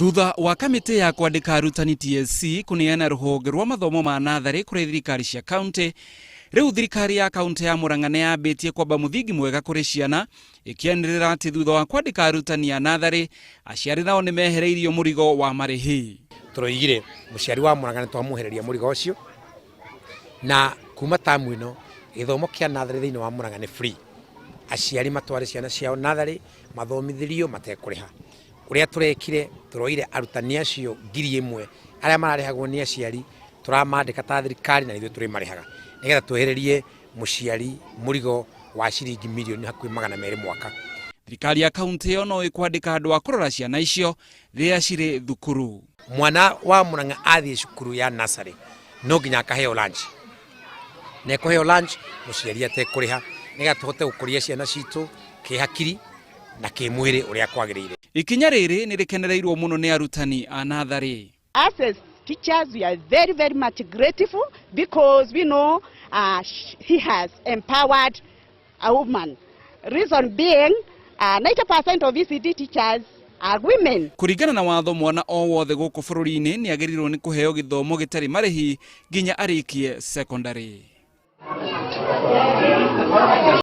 Thutha wa kamĩtĩ ya kwandĩka arutani TSC kũneana rũhonge rwa mathomo ma natharĩ kũrĩ thirikari cia kaunti, rĩu thirikari ya kaunti ya Murang'a nĩ yambĩtie kwamba mũthingi mwega kũrĩ ciana, ĩkĩanĩrĩra atĩ thutha wa kwandĩka arutani a natharĩ, aciari nao nĩ mehereirio mũrigo wa marĩhi. Tũroigire mũciari wa Murang'a nĩ twamwehereria mũrigo ũcio, na kuma tamu ĩno gĩthomo kĩa natharĩ thĩinĩ wa Murang'a nĩ free. Aciari matware ciana ciao natharĩ mathomithĩrio matekũrĩha. Ũrĩa tũrekire, tũroire arutani acio 1000 arĩa mararĩhagwo nĩ aciari, tũramandĩka ta thirikari na ithuĩ tũrĩmarĩhaga nĩgetha twehererie mũciari mũrigo wa ciringi mirioni hakuhĩ 200 mwaka. Thirikari ya kaunti ĩyo no ĩkwandĩka andũ a kũrora ciana icio rĩrĩa cirĩ thukuru. Mwana wa Murang'a athiĩ cukuru ya nursery no nginya akaheo lunch, na ekũheo lunch mũciari atekũrĩha nĩgetha tũhote gũkũria ciana citũ kĩhakiri na kĩmwĩrĩ ũrĩa kwagĩrĩire. Ikinya rĩrĩ nĩ rĩkenereirwo mũno nĩ arutani a natharĩ. Us as teachers, we are very, very much grateful because we know he has empowered a woman. Reason being, 90% of ECD teachers are women. Kũringana na watho, mwana o wothe gũkũ bũrũri-inĩ nĩ agĩrĩirwo nĩ kũheo gĩthomo gĩtarĩ marĩhi nginya arĩkie secondary.